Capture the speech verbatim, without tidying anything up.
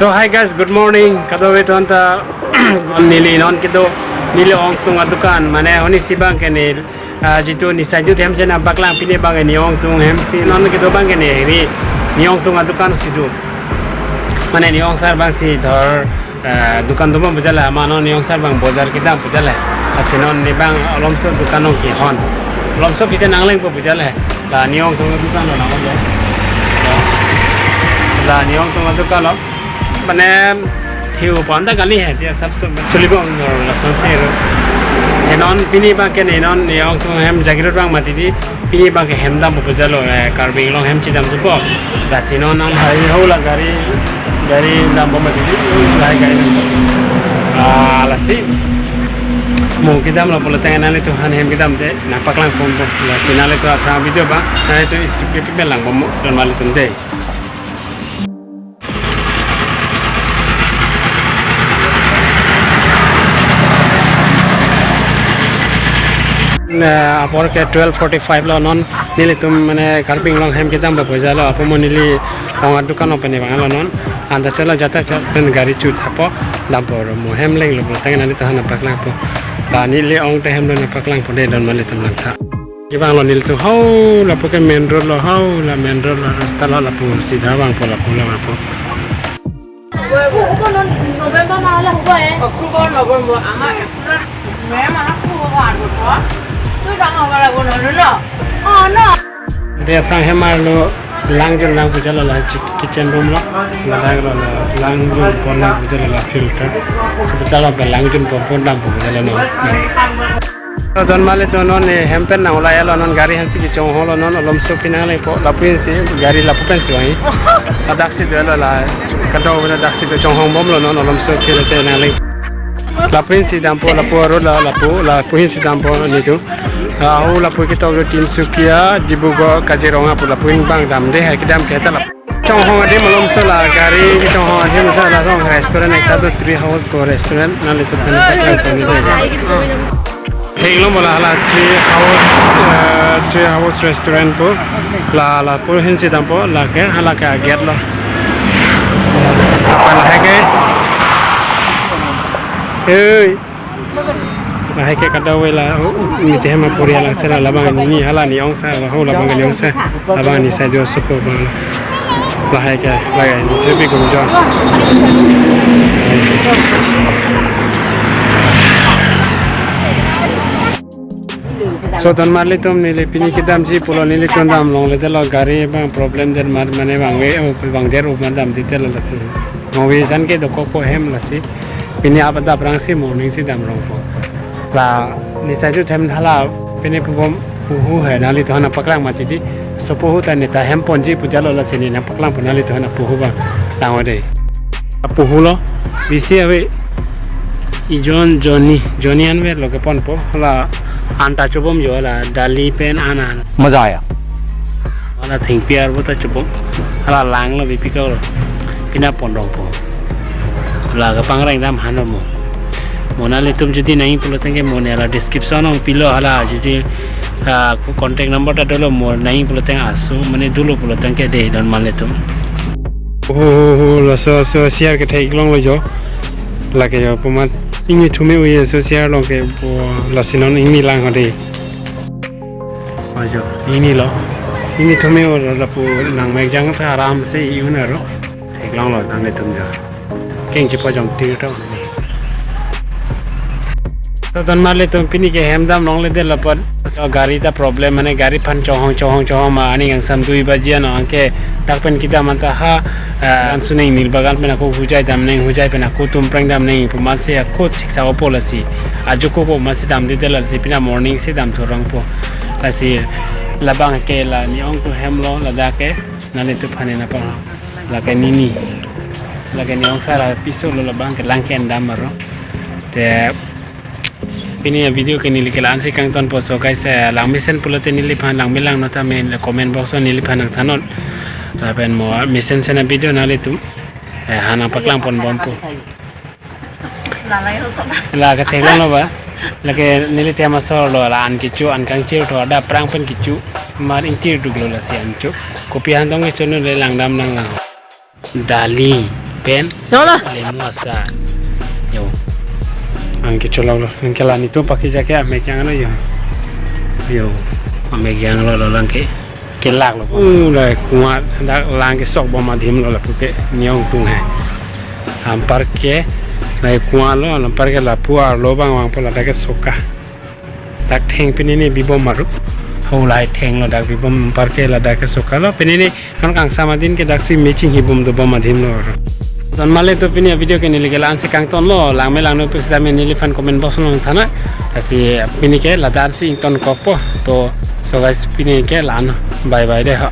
So hi guys, good morning. Kadokave atum ta neli non kedo neli ongtung adukan mane honi si abang ke ne, ah, jitu Nisaidu ahem si nangpaklang pini abang ke ne ongtung ahem si non kedo abang ke ne ri ne ongtung adukan si do. Mane ne ongsar abang si thor, ah, dukan do abang pu jala, mane ne ongsar abang bojar kedam pu jala. Lasi non ne abang olomso dukan ong kehon. Olomso pite nangleng pu jala. La ne ongtung adukan lo nang lo. La ne ongtung adukan lo. Mane thiu pon ta kali he, dia sab sab sulibom lo lason si ro. Si non pini abang ke ne non ne ongtung ahem jagirut abang mati di, pini abang ke hem dam pu jalo, eh, Karbi Anglong hem chedam thupo. Lasi non nang hai ho la gari, gari dam pu mati di, hai gari dam. Ah, lasi mo kedam lo pulote nanglitum aphan hem kedam te nangpaklang ponpo. Lasi nanglitum aphan video abang nanglitum skip ke pi lang bom don mali tum de. Na, apor ke twelve forty-five lo non nelitum mane Karbi Anglong hem kedam pu jalo, apot mo neli ong adukan ong pen ne abang lo non. Anta chalo jata cha pen gari chu thapo dampo ro mo hem leng lo pulote nanglitum aphan nangpaklangpo. La neli ong te hem lo nangpaklangpo de don mali tum langtha. Kevang lo nelitum ho lapu ke main road lo, ho la main road lo, rasta lo lapu sidha vangpo lapu la vangpo. November mah la hobo eh. October, November, ama April, May mah la hobo, ano to? Tu dang ama la hobo no, no. Oh no. Dia aphrang hem arlo lang jun lang pu jalo la chi-, kitchen room lo. La lang lo la lang jun pon lang pu jalo la filter. Filter lo pe lang jun pon pon dam pu jalo no. Don mali tum non ne hem pen nang ulai lo non gari aphan si kechonghong lo non olomso pinang le po lapu aphan si gari lapu pen si wai. Ladak si do lo la kadokave ladak si do chonghong bom lo non olomso kele te nang le. Lapu aphan si dampo lapu aro la lapu lapu aphan si dampo nelitum. Ah, ho lapu ketok do Tinsukia, Dibrugarh, Kaziranga pu lapu aphan abang dam de hai kedam ke ta la. Chonghong adim alomso la gari chonghong adim sa la song restaurant ekta do Tree House ko restaurant nanglitum aphan nangpaklangpo ne. Theklong mo la hala Tree House, eh, Tree House restaurant pu la lapu aphan si dampo lake hala ke gate lo. Apa lahai ke? Hei. Lahai ke kadokave la, oh, mite hem aporial angsela labang ne hala ne ongsar, ho labang ne ongsar, labang ne Nisaidu asopo abang. Lahai ke, lahai ne chepi kum jo. So don mali tum neli pini kedamji pulo nelitum dam longle te lo gari abang problem den mar mane vangve, oh, vangdet o ma dam di te lo lasi. Mo ve san ke dokokpo hem lasi. Pini apa dap rang si morning si dam rongpo. La Nisaidu ahem hala pini pubom puhu hai nanglitum aphan nangpaklang mati di. Sopo hu ta ne ta hem ponji pu jalo lasi ne nangpaklangpo nanglitum aphan puhu abang. Tang o de. Puhu lo bisi ave ijon Johnny, Johnny anver lo keponpo la anta chobom jo la dali pen anan. मजा आया। Hala thengpi arvo ta chobom. Hala lang lo bipika lo. Pina pon rongpo. La kapangreng dam han lo mo. Mo nanglitum jodi nangji pulo tangte mo ne la description ong pilo hala jodi, ah, contact number ta dolo mo nangji pulo tangte aso mane dolo pulo tangte de don mali tum. Oh, oh, oh, laso, so share ke theklong lo jo. Lake jo, pumat ingni thume uye so share long ke po lasi non ingni lang ho de. Ajo, ingni lo. Ingni thume o lapu nang mek jang ta aram se i un aro. Theklong lo nanglitum jo. Keng chipo jong tir to. So don mali tum pini ke hem dam longle te lapot. So gari ta problem mane gari aphan chonghong chonghong chonghong ma aning angsam dui baji ano anke dak pen kedam anta ha, ah, ansu neng nil bagan pen ako hujai dam neng hujai pen ako tum preng dam neng pu masi ako siksa opo lasi. Ajo ko ko masi dam di te lasi pina morning si dam thurang po. Lasi labang ke la ne ongtung ahem lo ladak ke nanglitum aphan nangpaklang. Lake nini. Lake ne ongsar piso lo labang ke lang ke endam aro. Te pini avideo ke neli ke la-an si kangtonpo so guys, eh, lang mesen pulote neliphan lang melang nota men comment box o neliphan nangthannon. Lapen mo mesen sen avideo nanglitum, eh, aphan nangpaklang pon bompo. Lalai ho sona. La ke theklong lo ba. Lake neli tema sor lo la an kecho an kangchir tho ada prang pen kecho. Mar ingtir duk lo lasi an cho. Kopi han tong kecho no le lang dam lang lang. Dali. Pen. Yo la. Lemu asar. Yo. Anke cholok lo. Anke la netum pakija ke amek janglo yo. Yo. Amek janglo lo langke. Kelak lo. Uh, la kuat dak lang kesok bom adim lo lapu ke neong tung he. Anparke la kuat lo, anparke lapu arlo bang vangpo ladak ke soka. Dak theng pini ni bibom maru. Ho, lahai theng lo dak bibom, anparke ladak ke soka lo. Pini ni non kangsam adin ke daksi me chinghi bom dobom adim lo. Ton male to pini video ke neli ke la-an si kangton lo, langme langno pusitame neliphan comment box along than nang. Lasi pini ke ladak si ingtonkokpo. To, so guys, pini ke la-an. Bye bye dei ho.